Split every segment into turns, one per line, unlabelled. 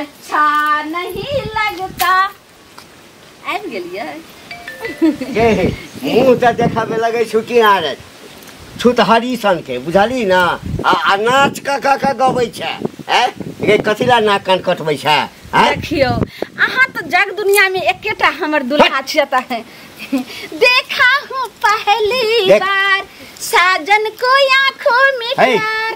अच्छा नहीं लगता। आबि गेलियै
गे मुँह तऽ देखाबे लगै छौ कि आरे छुतहरी सन के बुझली ना आ नाच क क क गबै छै हैं गे कथी ला नाक कान कटबै छै हैं।
देखियौ अहाँ तऽ जग दुनिया में एकेटा हमर दुल्हा छियै त देखा हूँ पहली बार साजन को आँखों में प्यार।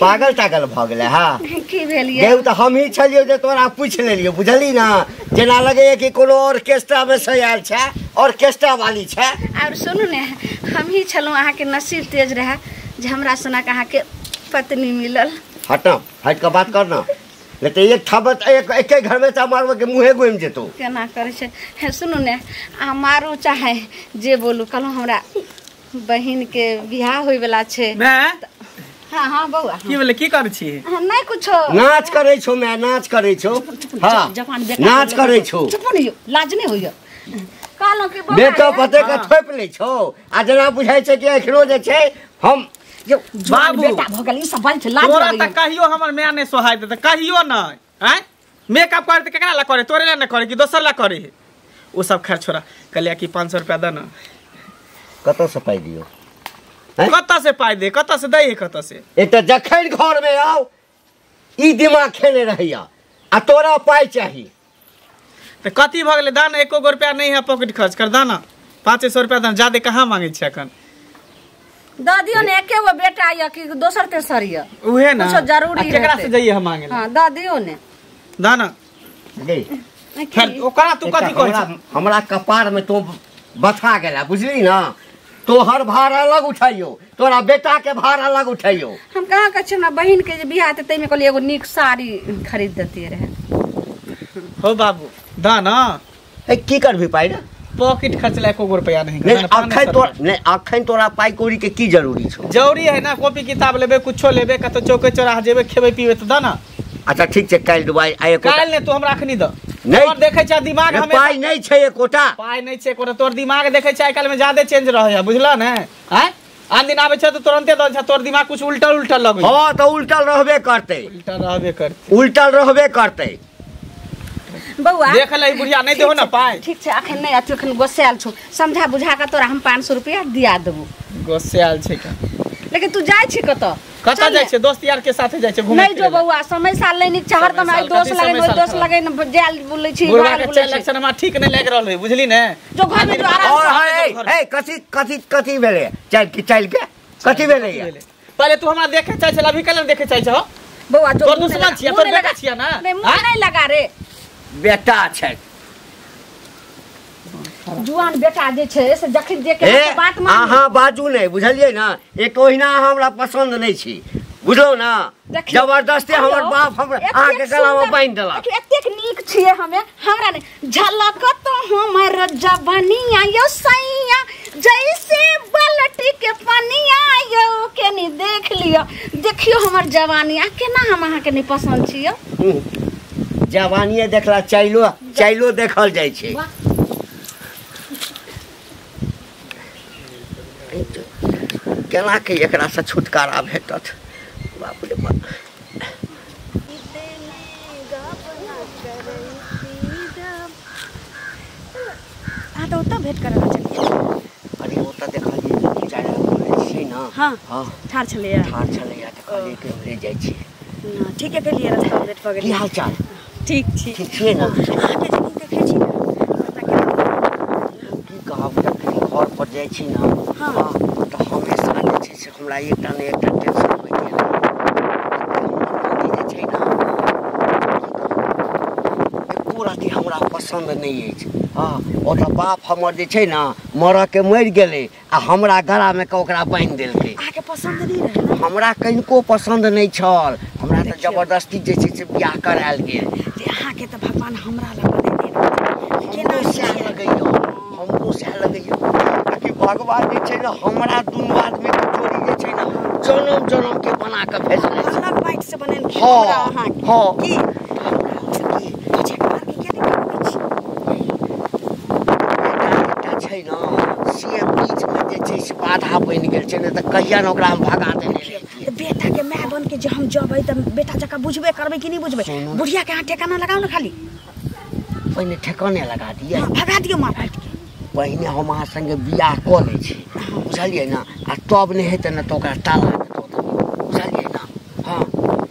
पागल तागल भऽ गेलै। हाँ
की भेलियै
गेहूँ तऽ हमही छलियौ जे तोरा पूछि लेलियौ बुझली ना जेना लगैए कि कोनो ऑर्केस्ट्रा में से आयल छै ऑर्केस्ट्रा वाली छै।
और सुनू ने हमही छलहुँ अहाँके नसीब तेज रहए जे हमरा सनक अहाँके पत्नी मिलल।
हट ना हट कऽ बात कर ना नहीं तो एक थापत एक एके घर में से मारबो के मुँहे घुमि जेतौ।
केना करै छै हे सुनू ने अहाँ मारू चाहे जे बोलू कहलहुँ हमरा बहिन के बियाह होइवला छै। हाँ हाँ बौआ
की बोले की करै छी?
नहीं कुछो
नाच करै छौ मैं नाच करै छौ। हाँ
जवान बेटा
नाच करै छौ।
चुप नहीं हो लाज नहीं होइयो कहलहुँ कि बौआ
मेकअप अते के थोपि लै छौ आ जेना बुझाइ छै कि एखनो जे छै हम
बाबू बेटा भऽ गेल ई सब बात छै लाज
तोरा त कहियो हमर माय नहीं सोहाय देत कहियो नहीं। हैं मेकअप करे त केकरा ला करे तोरे ला न करे कि दोसर ला करे? ओ सब खैर छोड़ा कहलिया कि 500 रुपया द न।
कतऽ से पाइ दियौ?
कतऽ से पाइ दे कतऽ से दै है कतऽ से?
एक तऽ जखन घर में आउ ई दिमाग खेने रहैया आ तोरा पाइ चाही
तऽ कथी भऽ गेलै दाना एको गो रुपया नहीं है पॉकेट खर्च कर दाना 500 रुपया दाना ज्यादा कहाँ मांगे छै अखन?
दऽ दियौ ने एके गो बेटा यऽ कि दोसर तेसर यऽ
उहे ना
कुछो जरूरी
केकरा से जाइए हम मांगे?
हाँ दऽ दियौ ने
दाना खैर ओकरा तू कथी कहै छै?
हमरा कपार में तो बथा गेला बुझली ना तोहर भार अलग उठाइयो तोरा बेटा के भार अलग उठाइयो।
हम कहाँ कहै छी हमरा बहिन के जे बियाह हेतै ताहिमे कहलियै एगो नीक साड़ी खरीद देतियै रहे।
हो बाबू दाना
ए की करबी पाइ रे?
पॉकेट खर्च ला एको गो रुपया नहीं।
नहीं अखन तोरा नहीं अखन तोरा पाइ कौड़ी के की जरूरी छौ?
जरूरी है ना कॉपी किताब लेबे कुछो लेबे कतौ चौके चौराहा जेबे खेबे पीबे त दाना।
अच्छा ठीक छै काल्हि दुबाई आ एको
काल्हि ने तू हमरा अखनी द।
नहीं
तोर देखै छै दिमाग हमेशा
पाइ नहीं छै एकोटा
पाइ नहीं छै एकोटा तोर दिमाग देखै छै आइ काल्हि में ज्यादा चेंज रहै है बुझला ने। हैं आन दिन आबै छै त तुरंते द छै तोर दिमाग कुछ उल्टल उल्टल लगै।
हां त उल्टल रहबे करतै
उल्टल रहबे करतै
उल्टल रहबे करतै।
बौआ
देख ले बुढ़िया नहीं देहो ना पाइ।
ठीक छै अखन नहीं अथी अखन गोस्सायल छौ समझा बुझा के तोरा हम 500 रुपया दिया देबो।
गोस्सायल छै का?
लेकिन तू जाइ छी कतऽ?
कतऽ जाइ छै दोस्त यार के साथे जाइ छै घूमे।
नहीं जो बौआ समय साल नहीं नीक छै हरदम आई दोस्त लगे ओइ दोस्त लगे न जायल बोलै छी
बुढ़वा के चाल लक्षण हमरा ठीक नहीं लागि रहल है बुझली ने।
जो घर में जो आराम
और है ए कथी कथी कथी भेलै चल के चल के कथी भेलै?
पहले तू हमरा देखे चाहै छल अभी कल देखे चाहै छौ
बौआ जो
तोर दुश्मन छियै तोर बेटा छियै ना।
नहीं मुंह नहीं लगा रे
बेटा छै
जुआन बेटा जे छै से जखन जे के बात मान।
अहाँ बाजू नहीं बुझलियै ना एक ओहिना हमरा पसंद नहीं छी बुझलौ ना। जबरदस्ती हमर बाप हमरा अहाँ के गला में बांधि देलक।
एतेक नीक छियै हमे हमरा नहीं झलक तो हमर जवनिया यो सैया जैसे बलटी के पनिया यो केनी देख लियो देखियो हमर जवानिया केना हम अहाँ के नहीं पसंद छियो।
जवानिए देखला चाइलो चाइलो देखल जाइ छै। केना के एकरा से छुटकारा भेटत बाप रे बाप।
अहाँ तऽ ओतऽ भेंट करऽ चलियै।
अरे ओतऽ देखलियै दू चारि आदमी छै ना।
हाँ
हाँ
ठाढ़ छलैया
ठाढ़ छलैया तऽ कहलियै कि हम ले जाइ छी।
ठीके केलियै रास्ता में भेंट भऽ गेल।
की हाल चाल?
ठीक छी।
ठीक छियै ना?
अहाँके जे देखै छी ने
की कहब जखन घर पर जाइ छी ना
हाँ
तऽ हमेशा जे छै से हमरा एकटा ने एकटा टेंशन होइए। जे छै ना एको रति हमरा पसन्द नहि अछि। हाँ ओतऽ बाप हमर जे छै ना मरऽ के मरि गेलै आ हमरा गलामे के ओकरा बान्हि देलकै।
अहाँके पसन्द नहि रहै ने?
हमरा कनिको पसन्द नहि छल हमरा तऽ जबरदस्ती जे छै से बियाह करायल गेल।
जे अहाँके तऽ भगवान हमरा लग बनेने
केना सएह लगैया हमरो सएह लगैया कि भगवान जे छै ने हमरा दुनू आदमीके जोड़ी जे छै ने जनम जनम के बना के भेजने छै।
अलग बाइक से बनेलखिन
हाँ
हमरा अहाँके
हाँ
की
एकटा छै ने से बीचमे जे छै से बाधा बनि गेल छै ने तऽ कहिया ने ओकरा हम भगा देने रहियै। छियै।
बेटा के my बन के जे हम जबै त बेटा जका बुझबे करबै कि नहीं बुझबै? बुढ़िया के अहाँ ठेकाना लगाउ ने, खाली
पहिने ठेकाने लगा दियै,
भगा दियौ मार फाटि के।
पहिने हम अहाँ संगे बियाह कऽ लै छी, बुझलियै ने? आ तब नहि हेतै ने तऽ ओकरा तलाक दऽ देबै, बुझलियै ने? हँ,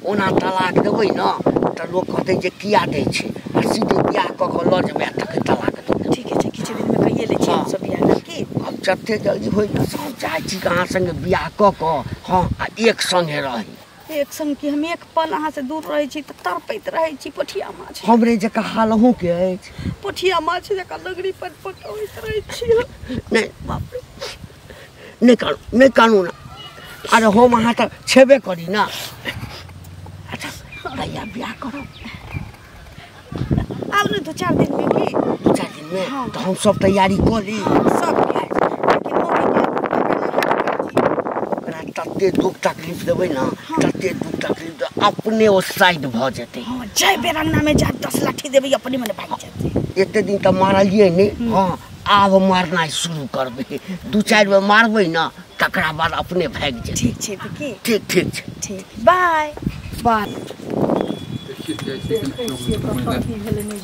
ओना तलाक देबै ने तऽ लोक कहतै जे किया दै छै, आ सीधे बियाह कऽ कऽ लऽ जेबै आ तखन तलाक दऽ देबै।
ठीके छै, किछु दिनमे कहिए लै छियै हमसब बियाह की।
आब जते जल्दी होइ ने हम चाहै छी कि अहाँ संगे बियाह कऽ कऽ, हँ, आ एक संगे रही।
एक संग कि हम एक पल अहाँ से दूर रहै छी तऽ तड़पैत रहै छी। पोठिया माछ
हमरे जकाँ हाल अहूँ के अछि।
पोठिया माछ जकाँ लगड़ी पर पटबैत रहै छी।
नहि बाप रे, नहि कानू, नहि कानू ने। अरे हम अहाँ तऽ छेबे करी ने। अच्छा कहिया बियाह करब?
आब ने 2-4 दिन में की?
2-4 दिन में? तऽ हम सब तैयारी कऽ ली
सब।
ओकरा तते दुख तकलीफ देबै ने, तते दुख तकलीफ देबै अपने ओ साइड भऽ जेतै।
हँ, जयबै रंगना में जायब 10 लाठी देबै अपने मने भागि जेतै।
एते दिन तऽ मारलियै नहि, हँ आब मारनाइ शुरू करबै। 2-4 बेर मारबै ने तकरा बाद अपने भागि जेतै।
ठीक छै तऽ की?
ठीक ठीक छै,
ठीक, बाय बाय।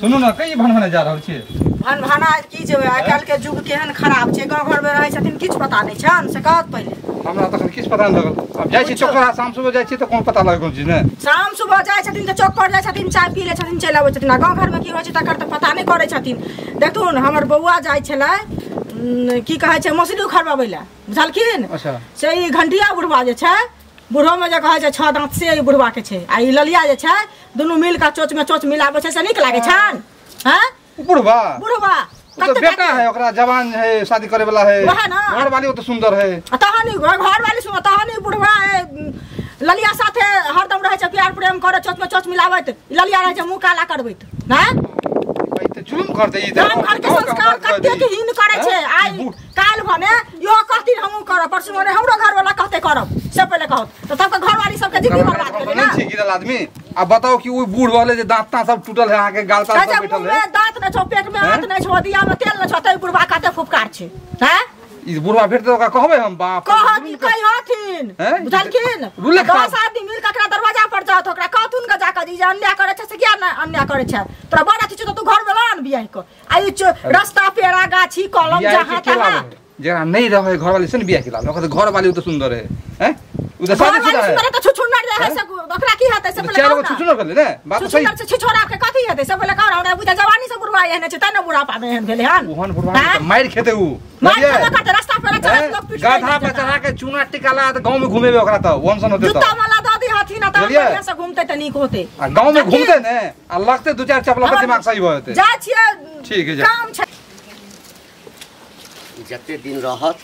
सुनू ने, कहीं भनभने जा रहल छियै?
भनभना की जेबै, आइ काल्हि के युग केहन खराब छै, गाँव घरमे रहै छथिन किछु पता नहि छनि से कहत पहिले।
हमरा तखन किछु पता नहि लगल। आब जाइ छी चौक पर, शाम सुबह जाइ छी तऽ कोन पता लगल कोन चीज ने?
शाम सुबह जाइ छथिन तऽ चौक पर जाइ छथिन, चाय पी लै छथिन, चलि अबै छथिन। आ गाँव घरमे की होइ छै तकर तऽ पता नहि करै छथिन। देखथुन हमर बौआ जाइ छलै की कहै छै मौसरी उखड़बाबै लए, बुझलखिन? से ई घंटिया बुढ़वा जे छै, बूढ़ोमे जे कहै छै 6 दाँत से ई बुढ़वा के छै, आ ई ललिया जे छै दुनू मिल कऽ चोच में चोच मिलाबै छै, से नीक लागै छनि? हँ,
बुढ़वा
बुढ़वा
तो बेटा है ओकरा, जवान है, शादी करे वाला है,
वह ना
घर वाली वो तो सुंदर है।
तहन घर वाली सुन, तहन बुढ़वा है ललिया साथे हरदम रहै छै, प्यार प्रेम करे, चोच में चोच मिलाबैत, ललिया रहै छै मुँह काला करबैत। ना
ई जुलुम कर दे, ई
गाम घर के संस्कार कतेक हीन करे छै। आइ काल भने इहो कहथिन हमहूँ करब, परसू भने हमरो घर वाला कहते करब, से पहिले कहत तऽ तबके घर वाली सबके जिंदगी बर्बाद कर
ना। छी गिरल आदमी। आ बताओ कि ओ बूढ़ वाले जे दांत ता सब टूटल है, अहाँ के गाल ता सब बैठल है,
दांत न छौ, पेट में हाथ नै छौ, दिया में तेल न छौ, तै बुढ़वा कते फुफकार छै। हैं
ई बुढ़वा भेट त ओकरा कहबै हम बाप
कहत कहथिन, बुझलखिन? 10 आदमी मिल के एकरा दरवाजा पर जात, ओकरा कहथुन के जाके जे अन्याय करे छै से किया न अन्याय करे छै, तोरा बड़ अथी छौ त तू घर में ला न बियाह क। आ ई रास्ता पेड़ा गाछी कलम जहां तहां
जेकरा नहीं रहे घर वाली से न बियाह के लाल, ओकर घर वाली तो सुंदर है, हैं उ त शादीशुदा है,
सुंदर त छुछुनर जे है से ओकरा की हेतै से पहिले
चार गो छुछुनर भेलै ने, बात सही
छुछुनर से छिछोरा के कथी हेतै से पहिले कहू। हमरा बुझा जवानी से बुढ़वा एहने छै तै ने बुढ़ापा में एहन भेलै हन।
ओहन बुढ़वा त मार खेतै, उ
मार खेतै करतै, रास्ता पर चलत लोक पीट
गधा पर चढ़ा के चूना टिका ला त गांव में घुमेबे ओकरा त ओहन सन होतै,
जूता वाला दऽ दी हथिन त बढ़िया से घुमतै त नीक होतै।
आ गांव में घुमतै ने आ लगतै 2-4 चपला पर दिमाग सही भ जेतै।
जा छियै,
ठीक है,
काम छै।
जते दिन रहत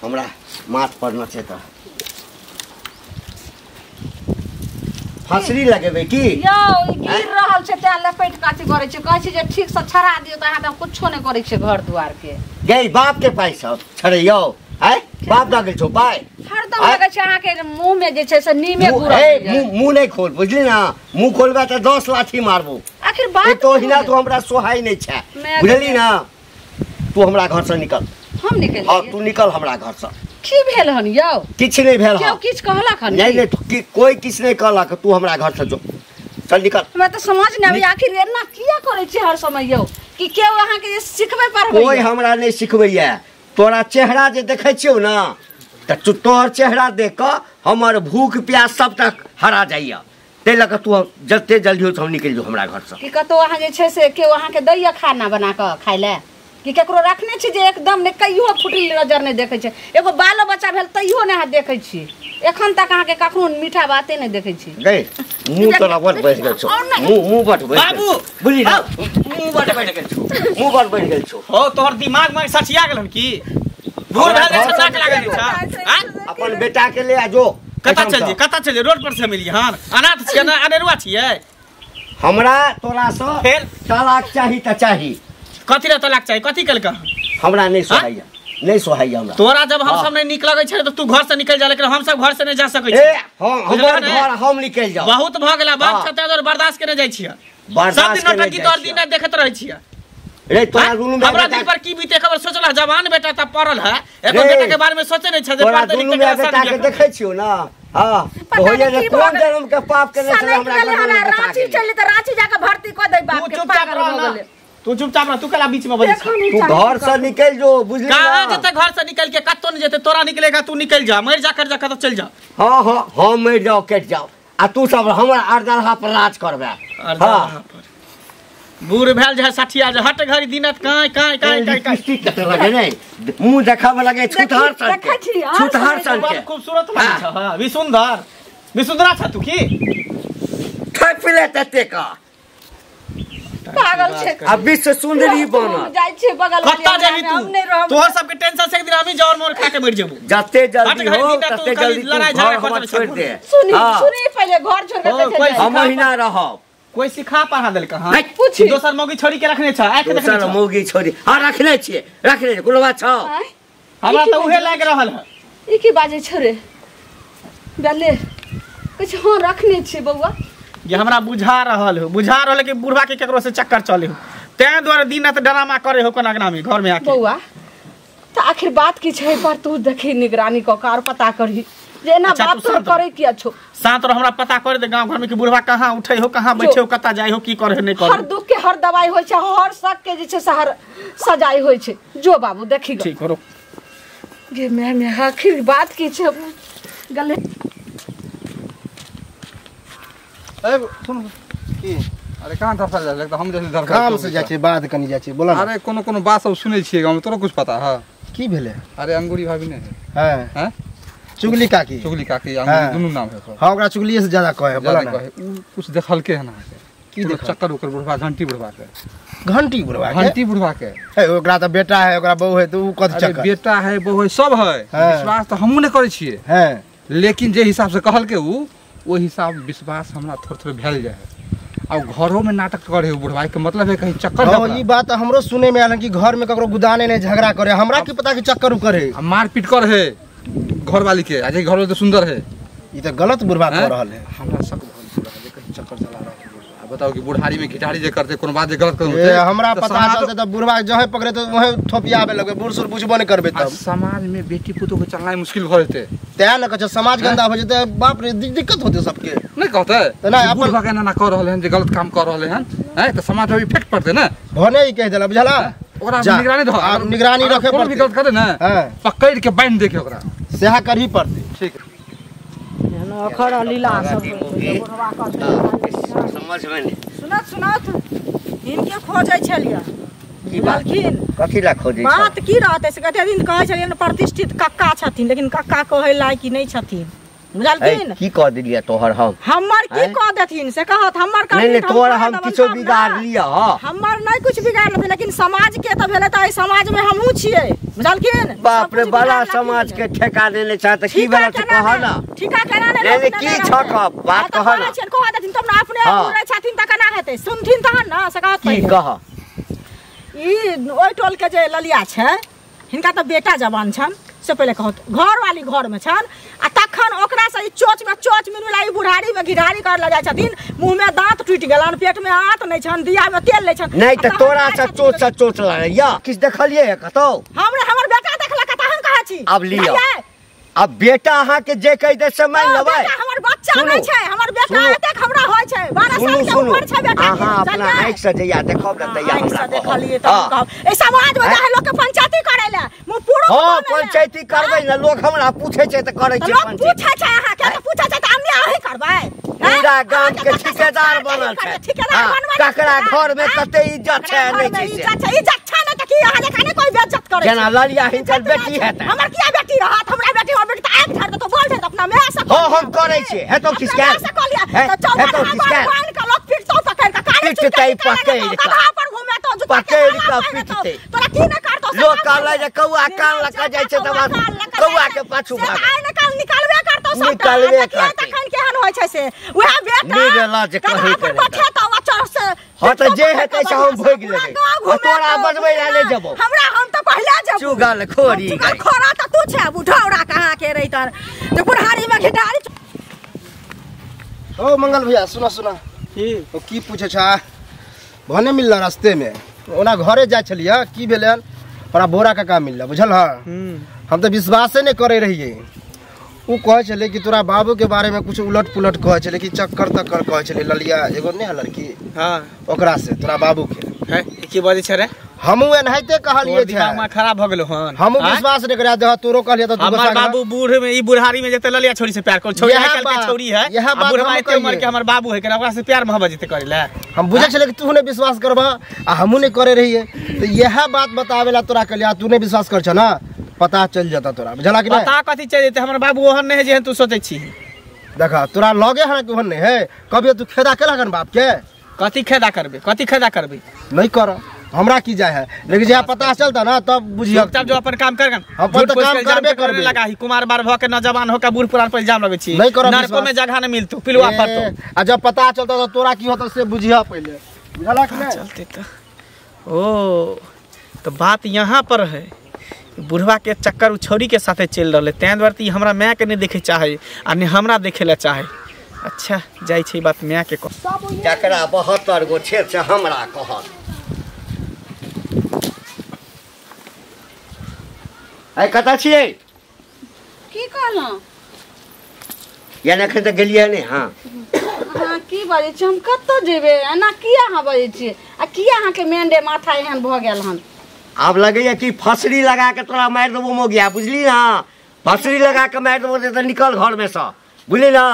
हमरा माथ पर नचेत रहत। फांसरी लगेबै की
यौ? ई गिर रहल छै तें लपेट काची करै छै, कहै छै जे ठीक से छड़ा दियौ तऽ अहाँ तऽ कुछो नहि करै छै घर दुआर के।
गै बाप के पाइ सब छड़ैयौ, आय बाप दऽ गेल छौ पाइ,
हरदम लगै छै अहाँके मुँह में जे छै से नीमे गुड़ल।
ए मुँह नहि खोल, बुझली ना? मुँह खोलबै तऽ 10 लाठी मारबो।
आखिर बात
तो हिना तू हमरा सोहाइ नहि छै, बुझली ना? तू हमरा घर से निकल।
हम निकल?
हाँ तू निकल हमरा घर से।
की भेल हन यौ?
किछु नहि भेल।
केओ किछु कहलक हन?
नहीं नहीं, कोई किछु नहि कहलक, तू हमरा घर से जो, चल निकल।
हमरा तऽ समझ नहि आबैया आखिर एना किया करै छी हर समय यौ, कि केओ अहाँके सिखबै पढ़बै?
कोई हमरा नहि सिखबैया। तोरा चेहरा जे देखै छियौ ना तऽ तोहर चेहरा देख कऽ हमर भूख प्यास सबटा हरा जाइया, ताहि लऽ कऽ तू जते जल्दी हो हम निकलि जो हमरा घर से।
कि कतौ अहाँ जे छै से केओ अहाँके दैया खाना बना कऽ खाइ लए? कि केकरो रखने छी जे एकदम नहि कहियो फुटल नजर नहि देखै छै? एगो बालो बच्चा भेल तैयो नहि अहाँ देखै छी, एखन तक अहाँके कखनो मीठा बाते नहि देखै छी।
गै मुँह तोरा बड़ बैठ गेल छौ, मुँह बड़ बैठ
बाबू,
बुझली ना? मुँह बड़ बैठ गेल छौ, मुँह बड़ बैठ गेल छौ।
हो तोहर दिमाग में सठिया गेल हन की? भोर भेल छै साक लागल छै।
अपन बेटा के ले आ जो।
कतऽ चल जे, कतऽ चल जे? रोड पर से मिलियै हन, अनाथ छियै ना, अनेरुआ छियै।
हमरा तोरा से
फेर
तलाक चाही तऽ चाही।
कथी रे तलाक चाही? कथी केलक?
हमरा नहि सोहाइया, नहि सोहाइया हमरा।
तोरा जब हम सब नहि नीक लगै छै तऽ तू घर से निकल जा, लेकिन हम सब घर से नहि जा सकै छी।
ए हम हमर घर हम निकल जाओ।
बहुत भऽ गेला बाप छते तोर बर्दाश्त केने जाइ छियै, सब दिन नौटंकी तोर दिन देखैत रहै छियै।
रे तोरा दुनू
हमरा दिल पर की बीते खबर सोचला जवान बेटा त पड़ल है एको बेटा के बारे में सोचे नहीं छ जे
तोरा दुनू बेटा के देखै छियो ना। हां होइए जे कोन जन्म के पाप केने छले हमरा
रांची चले त रांची जाके भर्ती क दे बाप के पागल हो गेले।
तू चुपचाप रह, तू कला बीच में बजै
तू घर से निकल जो बुझली ना।
कहां जेते घर से निकल के कत्तो नहीं जेते, तोरा निकलेगा तू निकल जा, मर जा कर जा कतो चल जा।
हां हां हम मर जाओ कट जाओ आ तू सब हमर अरदरहा पर राज करबे। हां
बूढ़ भेल जे सठिया जे हट घड़ी दिनत काई काई काई काई
काई कते लगे नहीं मुंह देखावे लगे छुतहर सन के, छुतहर सन के
खूबसूरत लगे छ। हां भी सुंदर भी सुंदरा छ तू की
ठप ले तते का
पागल छे।
अब विश्व सुंदरी बनल
जाय छे बगल वाली
कत्ता जेबी तू, तोहर सबके टेंशन से एक दिन हमी जौर मोर खा के मर जेबू।
जते जल्दी हो तते जल्दी
लड़ाई झगड़ा कर
छोड़ दे।
सुनी सुनी पहले घर छोड़ के चल
हम महीना रहब।
कोई सिखा पढ़ा देल कहां दोसर मौगी छोड़ी के रखने छ, आंख देखने
दोसर मौगी छोड़ी हां रखने छिए रखने छिए कोनो बात छ
हमरा त उहे लाग रहल है।
ई की बाजे छ रे बले कुछ हां रखने छिए बौआ।
ये हमरा बुझा रहल हो, बुझा रहल कि बुढ़वा के केकरो से चक्कर चले हो, तै द्वारे दिन रात ड्रामा करे हो कोना नामी घर में आके।
बौआ त आखिर बात की छै पर तू देखी निगरानी क कार पता करही जे एना बात तो करे किया छो।
सात और हमरा पता कर दे गांव घर में कि बुढ़वा कहां उठे हो कहां बैठे हो कता जाय हो की करे नहीं करे।
हर दुख के हर दवाई होय छै, हर शक के जे छै से हर सजाई होय छै। जो बाबू देखी ग
ठीक करो
गे मैं आखिर बात की छै गले।
ए सुन की अरे कहां धरफल जाय लगता हम जैसे धरफल
काम से जाय छै बात कनी जाय छै बोला।
अरे कोनो कोनो बात सब सुनै छियै गांव में तोरो कुछ पता है
की भेलै?
अरे अंगूरी भाभी ने
हां
हां
चुगली काकी,
चुगली काकी अंगूरी दुनू नाम है।
हां ओकरा चुगली से ज्यादा कहे बोला ना।
कहे उ कुछ देखल के है ना
की
देख चक्कर ओकर बुढ़वा घंटी बुढ़वा के,
घंटी बुढ़वा के,
घंटी बुढ़वा के।
ए ओकरा त बेटा है ओकरा बहू है त उ कथि चक्कर?
अरे बेटा है बहू है सब है, विश्वास त हमहु ने करै छियै।
हां
लेकिन जे हिसाब से कहल के उ ओ हिसाब विश्वास हमरा थोड़ थोड़ भेल जाए। और घरों में नाटक करे हो बुढ़वा के मतलब है कहीं चक्कर।
हां ई बात हमरो सुने में आयल कि घर में ककरो गुदाने नहीं झगड़ा करे, हमरा की पता कि चक्कर उ करे
मारपीट करे है घर वाली के। आज घर वाली तो सुंदर है,
ई त गलत बुढ़वा कर रहल है।
हमरा शक भइल बुढ़वा जे कहीं चक्कर चला रहल है। बताओ कि बुढ़ारी में घिटारी जे करते कोनो बात जे गलत करते
हमरा पता चलते त बुढ़वा जहे पकड़े त वहे थोपियाबे लगबे, बूढ़ सूढ़ बुझबो नहीं करबे तब।
समाज में बेटी पुतोह के चलनाइ मुश्किल भ जेते,
तै न कहै समाज गंदा हो जेते। बाप रे दिक्कत होते सबके।
नहीं कहते
त ना अपन
बुढ़वा के ना कर रहल हन जे गलत काम कर रहल हन हैं त समाज में इफेक्ट पड़ते ना।
भने ई कह देला बुझला
ओकरा निगरानी धो,
निगरानी रखे
पड़ते, भी गलत करे ना पकड़ के बांध दे के ओकरा
सेहा करही पड़ते।
ठीक
अखर लीला सब बुढ़वा कर
समझ में नहीं।
सुनत सुनत इनके खोजै छलियै
की बात कथी ला खोजै
बात की रहतै से कते दिन कहै छलियै प्रतिष्ठित कक्का छथिन, लेकिन कक्का कहै लायक नहीं छथिन बुझलखिन।
की कह देलियै तोहर हम
हमर की कह देथिन से कहत हमर
कर नहीं तोहर हम किछो बिगाड़ लिया।
हमर नहीं कुछ बिगाड़ लेथिन, लेकिन समाज के त भेलै त एहि समाज में हमहू छियै बुझलखिन।
बाप रे बड़ा समाज के ठेका देने छ त की भेलै से कह ना,
ठेका केना ने
नहीं की छक बात कह ना
कह देथिन तब ना अपने बोलै छथिन त केना हेतै, सुनथिन तहन ना से कहत।
की कह
ई ओहि टोल के जे ललिया छै हिनका त बेटा जवान छन से पहले कहत घर वाली घर में छन आ तखन ओकरा से ई चोच में चोच मिलला ई बुढ़ारी में घिढ़ारी कर ल जाय छथिन, मुंह में दांत टूट गेलन, पेट में आंत नहीं छन, दिया में तेल नहीं छन।
नहीं त तोरा से चोच से चोच लगैया किछ देखलिए है कतौ?
हमरा हमर बेटा देखलक तहन कहै छी।
अब लियो अब बेटा अहाँ के जे कह दे से मान लेबै।
हमर बच्चा नहीं छै, हमर बेटा एतेक हमरा होय छै 12 साल के उम्र छै बेटा।
अहाँ अपना आँख से जइया देखब न तैया हमरा
देखलिए तब कहब। ए समाज में जाए लोग के पंचायती करै ले मुंह पूरो
हां पंचायती करबै न, लोग हमरा पूछै छै त करै छै।
लोग पूछै छै अहाँ के त पूछै छै त हमनी अहीं करबै।
पूरा गाम के ठेकेदार बनल छै,
ठेकेदार बनबै
ककरा घर में कते इज्जत छै नहीं छै।
इज्जत छै, इज्जत छै न त की अहाँ लेखा नहीं कोई बेइज्जत करै
जेना ललिया हिनकर बेटी हेतै।
हमर किया बेटी रहत? हमरा बेटी और बेटी त आगि धर देतो बोल दे अपना my से।
हां हम करै छी हेतौ किसके
हेतौ
किसके
बांध के लोग पिटतो पकड़ के काहे
पिटतै पकड़ के
कथा पर घुमेतो जुत्ता
पकड़ के पिटतै
तोरा की न करतो।
लोग कहलै जे कौआ कान लग जाइ छै त कौआ के पाछू भाग
आइ न काल निकालबे करतो सब
निकालबे करतै।
तखन केहन होय छै से उहे बेटा
निर्लज कहै
के पठेतो अचर से।
हां त जे हेतै से हम भोग लेबै, तोरा बजबै ला नै जेबौ
हमरा, हम त पहिले जेबौ।
चुगल खोरी
चुगल खोरा त तू छै बुढ़ौरा कहां के रहितर जे बुढ़ारी में घिटारी।
ओ मंगल भैया सुना सुना
की
ओ की पूछे छा भने मिलला रास्ते में? ओना घरे जाइ छलियै की भेलै हन हमरा बोरा काका मिलल बुझल हँ। हम तऽ विश्वासे नहि करै रहियै। उ कहै छलै कि तोरा बाबू के बारे में कुछ उलट पुलट कहै छलै कि चक्कर तक्कर कहै छलै ललिया एगो नहि है लड़की
हाँ
ओकरा से तोरा बाबू के
है की बजै छै रे।
हमहूँ एनाहिते कहलियै छै
दिमाग खराब भ गेलो हन।
हमहूँ विश्वास नहि करै दे तोरो कहलियै त
हमर बाबू बूढ़ में ई बुढ़ारी में जते ललिया छोरी से प्यार कर छोरी आइ काल के छोरी है
यह बात
बुढ़वा एते उम्र के हमर बाबू है के ओकरा से प्यार मोहब्बत जते करेला।
हम बुझै छलै कि तू नहि विश्वास करबह आ हमहूँ नहि करे रहियै त यह बात बतावेला तोरा कहलियै तू नहि विश्वास कर छ ना पता चल जाता तोरा बुझला कि नहीं।
पता कथी चल जेते हमर बाबू ओहन नहीं है जेहन तू सोचै छी।
देखा तोरा लगे हन कि ओहन नहीं है कभी तू खेदा केलक हन बाप के।
कथी खेदा करबे कथी खेदा करबे
नहीं कर हमरा की जाय है लेकिन जब पता चलता ना तब बुझियो
तब जो अपन काम कर
हम अपन काम करबे करबे
लगा ही कुमार बार भ के नौजवान हो के बूढ़ पुरान पर इल्जाम लगै छी नरको में जगह न मिलतौ पिलुआ पर तो।
आ जब पता चलता त तोरा की होता से बुझियो पहले बुझला कि नहीं।
चलते त ओ तो बात यहाँ पर है बुढ़वा के चक्कर उ छोरी के साथे चल रहले तें दुआरे त हमरा माय के नहीं देखे चाहे आ ने हमरा देखे ला चाहे। अच्छा जाइ छै बात माय के कह
जकरा 72 गो छेद से हमरा कहत ऐ कतऽ छियै
की कहलौं
या एखन तऽ गेलियै नहि। हाँ
अहाँ की बजै छी हम कतऽ जेबै एना किया अहाँ बजै छियै आ किया अहाँके मेंडे माथा एहन भऽ गेल हन।
आब लगैया कि फसरी लगा के तोरा मारि देबो मोगिया बुझली ना। फसरी लगा के मारि देबो तऽ निकल घर में से बुझली ना।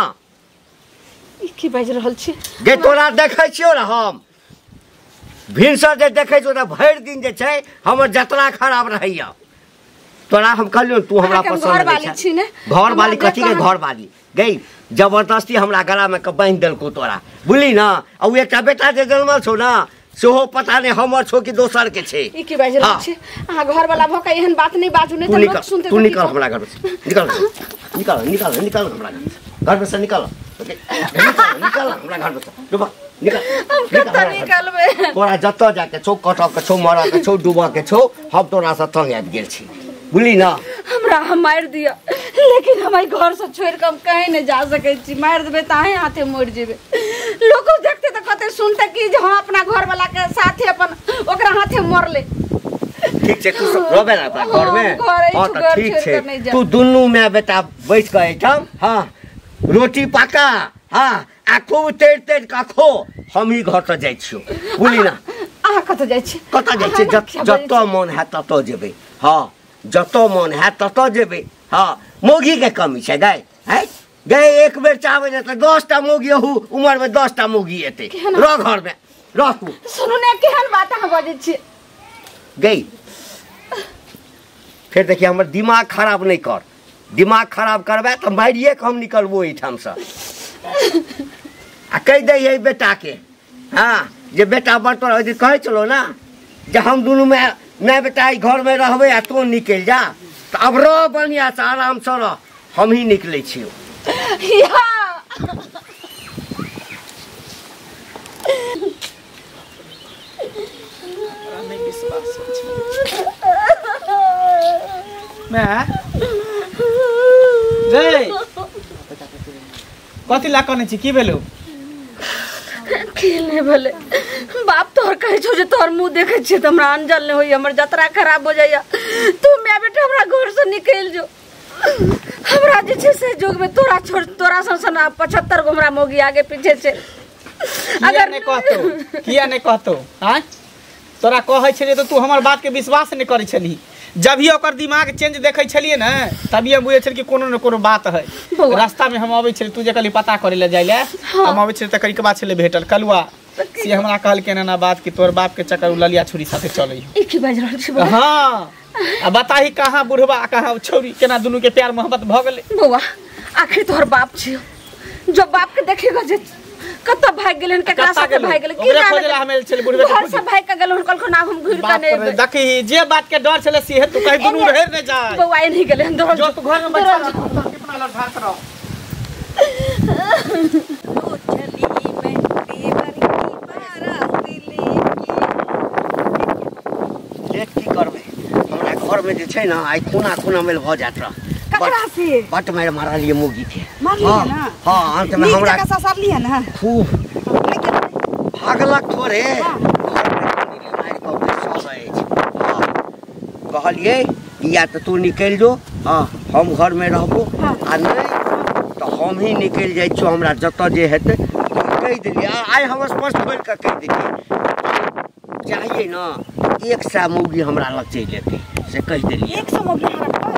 ई की बाजि रहल छी
गे तोरा देखै छियौ ने हम भिनसर जे देखै छियौ तऽ भरि दिन जे छै हमर जतरा खराब रहैया। तोरा हम कहलियौ तू हमरा पसंद नहीं छै घरवाली कथी के घरवाली गई जबरदस्ती हमरा गला में बान्हि देलकौ तोरा बुझली ना। आ उ एकटा बेटा जे जनमल छौ ना सेहो पता नहीं हमर छौ कि दोसर के छै।
ई की बाजि रहल छी अहाँ घरवाला भ के एहन बात नहीं बाजू नहीं त लोग सुनते।
तू निकल हमरा घर से निकल निकल निकल निकल हमरा घर में से निकल निकल निकल हमरा घर में से डूबा निकल।
हम कतऽ निकलबै
तोरा जतऽ जाके छौ कटऽ के छौ मरऽ के छौ डूबऽ के छौ हम तोरा से तंग आबि गेल छी बुझली ना।
हमरा हम मारि दिअ लेकिन हम घर से छोड़ के हम कहीं नहीं जा सकै छी। मारि देबै तऽ अहें हाथे मरि जेबै। लोको देखते तऽ कहते सुनते कि जे हम अपना घर वाला के साथे अपन ओकरा हाथे मरले।
ठीक छै तू रहबे ना अपना घर में। हां तऽ ठीक छै तू दुनू माय बेटा बैठ के एहिठाम हां रोटी पका हां आ खूब तेर तेर का खो हम ही घर से जाइ छियौ बुझली ना।
अहाँ कतऽ जाइ छी
कतऽ जाइ छी जतऽ मन हैत ततऽ जेबै। हां जतऽ मन हैत ततऽ जेबै। हाँ मौगी के कमी छै गाय है गए एक बेर चाहबै ने तऽ 10टा मौगी अहू उमर में 10टा मौगी एतै रह घर में रह तू।
सुनू ने केहन बात अहाँ बजै छी
गई फेर देखिए हमर दिमाग खराब नहीं कर दिमाग खराब करबै तऽ मारिए के हम निकलबो एहिठामसँ आ कहि दै है बेटा के हाँ जे बेटा बड़ तोरा ओहि दिन कहै छलौ ना जे हम दुनू माय बेटा एहि घर में रहबै आ तू निकलि जा तऽ अब रह बढ़िआँ से आराम से रह हम ही निकलै छियौ।
कथी ला कनै छी की भेलौ
की नहीं भेलै बाप तोहर कहै छौ जे तोहर मुँह देखै छियै तऽ हमरा अनजल नहि होइया हमर जतरा खराब हो जाइया तू माय बेटा हमरा घर से निकलि जो। हमरा जे छै से युग में तोरा छोड़ तोरा सन सन 75 गो हमरा मौगी आगे पीछे छै।
अगर नहीं कहतो किया नहीं कहतो आँय तोरा कहै छलियै तऽ तू हमर बात के विश्वास नहीं करै छलही। जब ही ओकर दिमाग चेंज देखै छलियै ने तभी हम बुझै छलियै कि कोनो न कोनो बात है। रास्ता में हम अबै छलियै तू जे कहली पता करै लए जाइ लए हम अबै छलियै तऽ करीब बात छलै भेटल कलुआ से हमरा कहलकै एना बात कि तोर बाप के चक्कर ललिया छुरी साथे चलै।
ई की बाजि रहल छी?
हाँ आ बताही कहाँ बुढ़वा कहाँ छौरी केना दुनू के प्यार मोहब्बत भ गेलै।
बौआ आखिर तोहर बाप छियौ जो बाप के देखेगा जे कतऽ भागि गेलै केकरा साथे भागि गेलै की
ओकरा खोजला हम आयल छलै बुढ़वे के
घर से भागि के गेलै कहलखिन आब हम घुरि के नहि एबै।
देखी जे बात के डर छलै से तू कहि दुनू रहे नहि जाय।
बौआ एनही गेलै हन
जो तू घर में बैठल रह कितना लड़ रह।
लेट की करबै हमरा घर में जे छै ना आइ खूना खूना मेल भ जात रह।
ककरा से
बट मार मारलियै मौगी के
मारलियै ना?
हां अंत में हमरा
नीक जकाँ ससरलियै ना?
खूब भागलक थोड़े घर में मारि कऽ कहलिए कि या तो तू निकलि जो, हाँ हम घर में रहबो, आ नहीं तो हम ही निकलि जाइ छियौ, हमरा जतऽ जे हेतै कहि देलियै। आइ हम स्पष्ट बोलि कऽ कहि देलियै, चाहिए ना 100 मौगी हमरा लग चलि एतै, से कहि देलियै।
100 मौगी अहाँ रखबै?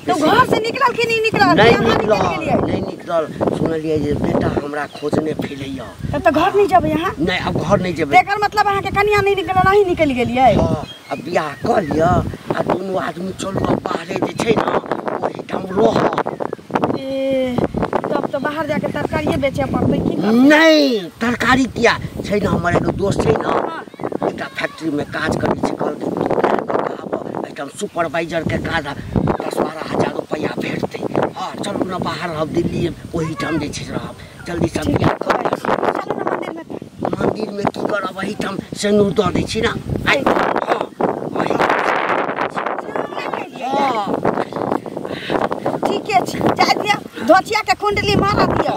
तो घर से निकलल कि नहीं निकलल?
नहीं निकलल, नहीं निकलल। सुनलियै जे बेटा हमरा खोजने फिरैया।
तब तो घर नहीं जेबै अहाँ?
नहीं, अब घर नहीं जेबै।
एकर मतलब अहाँ के कनिया नहीं निकलल, अहीं निकलि गेलियै?
हां, अब बियाह कऽ लिअ आ दुनू आदमी चलू, अब बाहरे जे छै ना ओहिठाम रहब।
ए तब तो बाहर जाके तरकारिये बेचे पड़तै की?
नहीं, तरकारी किया छै ना, हमर एगो दोस्त छै ना, एकटा फैक्ट्री में काज करै छै, कहलकै एहिठाम सुपरवाइजर के काज 10-12 हजार रुपैआ भेटतै। हाँ चलू ना बाहर रहब, दिल्ली ओहिठाम जे छै रहब, जल्दी सब बियाह कऽ लिअ।
चलू ना मंदिर में।
मंदिर में की करब, एहिठाम सिन्दूर दऽ दै छी ना। हाँ
ठीके छै, जाय दिअ, धोतिया के कुंडली मार दिअ।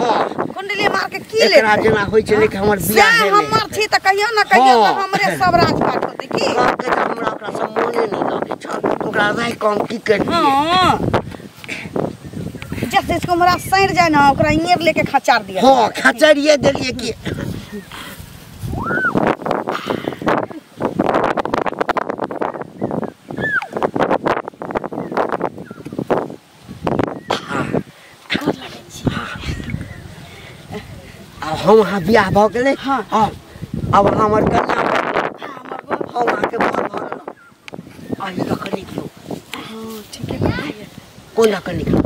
कुंडली मार के की लेबै?
एकरा जेना होइ छै कि हमर बियाह
से हमर छी तऽ कहियो ना कहियो तऽ हमरे सब राजपाट होतै की?
कहलकै तऽ हमरा ओकरा से मोने नहि लगै छल, ओकरा राखि कऽ हम की करियै?
हाँ जैसे इसको हमरा सड़ जाए ना, ओकरा इयर लेके खचार दिया।
हाँ खचरिए देलिए कि। अब हम अहाँ बियाह भऽ गेलै। हाँ अब हमर कन्या, हम अहाँके बर भऽ गेलहुँ। अही लऽ कऽ निकलू।
हाँ ठीके कहलियै।
कोन लऽ कऽ निकलू?